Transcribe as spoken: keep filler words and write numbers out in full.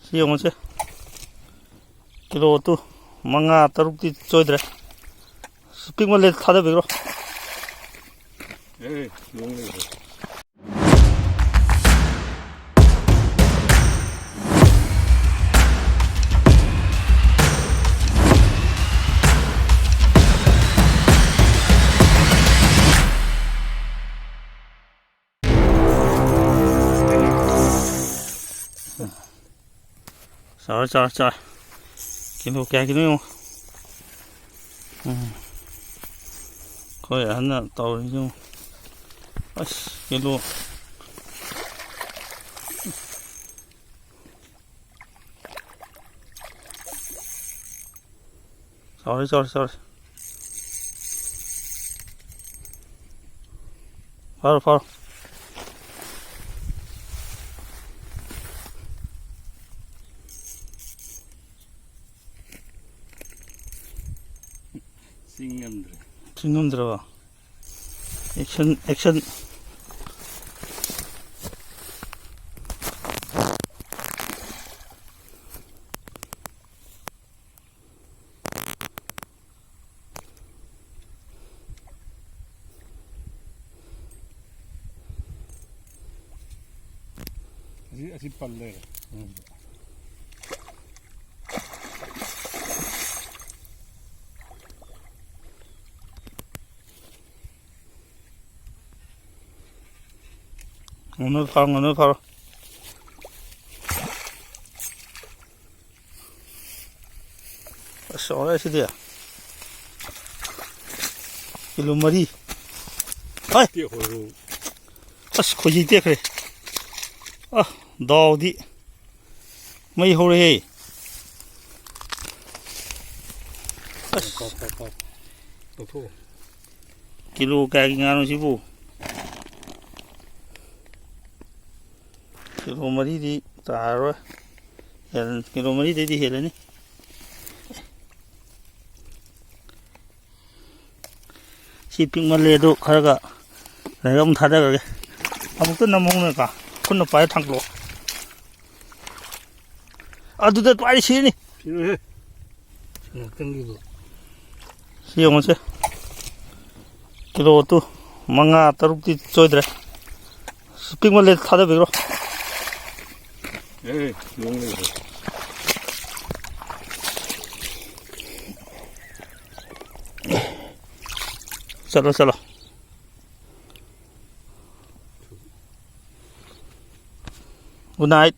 ꯁꯤ ꯌꯦꯡꯉꯨꯁꯦ꯫ Kilo two ꯃꯉꯥ ꯇꯔꯨꯛꯇꯤ ꯆꯣꯏꯗ꯭ꯔꯦ꯫ ꯄꯤꯛꯃꯜꯂꯦ, ꯊꯥꯗꯕꯤꯈ꯭ꯔꯣ꯫ ꯑꯦ, ꯂꯣꯡ ꯂꯩꯈ꯭ꯔꯦ꯫ ꯆꯥꯎꯔꯦ, ꯆꯥꯎꯔꯦ, ꯆꯥꯎꯔꯦ꯫ ꯀꯤꯂꯣ ꯀꯌꯥꯒꯤꯅꯣ ꯌꯦꯡꯉꯣ꯫ ꯎꯝ꯫ ꯑꯩꯈꯣꯏ ꯑꯍꯟꯅ ꯇꯧꯔꯤꯁꯤ ꯌꯦꯡꯉꯣ꯫ ꯑꯁ, ꯀꯤꯂꯣ꯫ ꯆꯥꯎꯔꯦ, ꯆꯥꯎꯔꯦ, ꯆꯥꯎꯔꯦ꯫ ꯐꯥꯔꯣ, ꯐꯥꯔꯣ꯫ ꯆꯤꯡ ꯉꯝꯗ꯭ꯔꯦ꯫ ꯆꯤꯡ ꯉꯝꯗ꯭ꯔꯕ? Action, action. ꯑꯁꯤ, ꯑꯁꯤ ꯄꯜ ꯂꯩꯔꯦ꯫ ꯎꯝ꯫ ꯉꯝꯅꯕ ꯐꯥꯔꯣ, ꯉꯝꯅꯕ ꯐꯥꯔꯣ꯫ ꯑꯁ, ꯆꯥꯎꯔꯦ ꯁꯤꯗꯤ꯫ ꯀꯤꯂꯣ ꯃꯔꯤ꯫ ꯍꯥꯏ! ꯇꯦꯛꯍꯧꯔꯦ꯫ ꯑꯁ, ꯈꯣꯏꯍꯤ ꯇꯦꯛꯈ꯭ꯔꯦ꯫ ꯑ, ꯗꯥꯎꯗꯤ꯫ ꯃꯩ ꯍꯧꯔꯦꯍꯦ꯫ ꯑꯁ꯫ ꯄꯥꯎ, ꯄꯥꯎ, ꯄꯥꯎ꯫ ꯂꯧꯊꯣꯛꯑꯣ꯫ ꯀꯤꯂꯣ ꯀꯌꯥꯒꯤ ꯉꯥꯅꯣ ꯁꯤꯕꯨ? ꯀꯤꯂꯣ ꯃꯔꯤꯗꯤ ꯇꯥꯔꯔꯣꯏ꯫ ꯍꯦꯜ-, ꯀꯤꯂꯣ ꯃꯔꯤꯗꯩꯗꯤ ꯍꯦꯜꯂꯅꯤ꯫ ꯁꯤ ꯄꯤꯛꯃꯜꯂꯦ, ꯑꯗꯨ ꯈꯔꯒ ꯂꯩꯔꯒ ꯑꯃꯨꯛ ꯊꯥꯗꯈ꯭ꯔꯒꯦ꯫ ꯑꯃꯨꯛꯇ ꯅꯝꯍꯧꯅꯀꯣ, ꯈꯨꯠꯅ ꯄꯥꯏꯔ ꯊꯥꯡꯒꯠꯂꯛꯑꯣ꯫ ꯑꯗꯨꯗ ꯄꯥꯏꯔꯤ ꯁꯤꯅꯤ꯫ ꯁꯤꯔꯣꯏꯍꯦ꯫ ꯉꯥꯛꯇꯪꯒꯤꯕꯨ꯫ ꯁꯤ ꯌꯦꯡꯉꯨꯁꯦ꯫ ꯀꯤꯂꯣ ꯇꯨ ꯃꯉꯥ ꯇꯔꯨꯛꯇꯤ ꯆꯣꯏꯗ꯭ꯔꯦ꯫ ꯄꯤꯛꯃꯜꯂꯦ, ꯊꯥꯗꯕꯤꯔꯣ꯫ ꯑꯦ, ꯂꯣꯡ ꯂꯩꯔꯦ꯫ ꯆꯠꯂꯣ, ꯆꯠꯂꯣ꯫ Good night꯫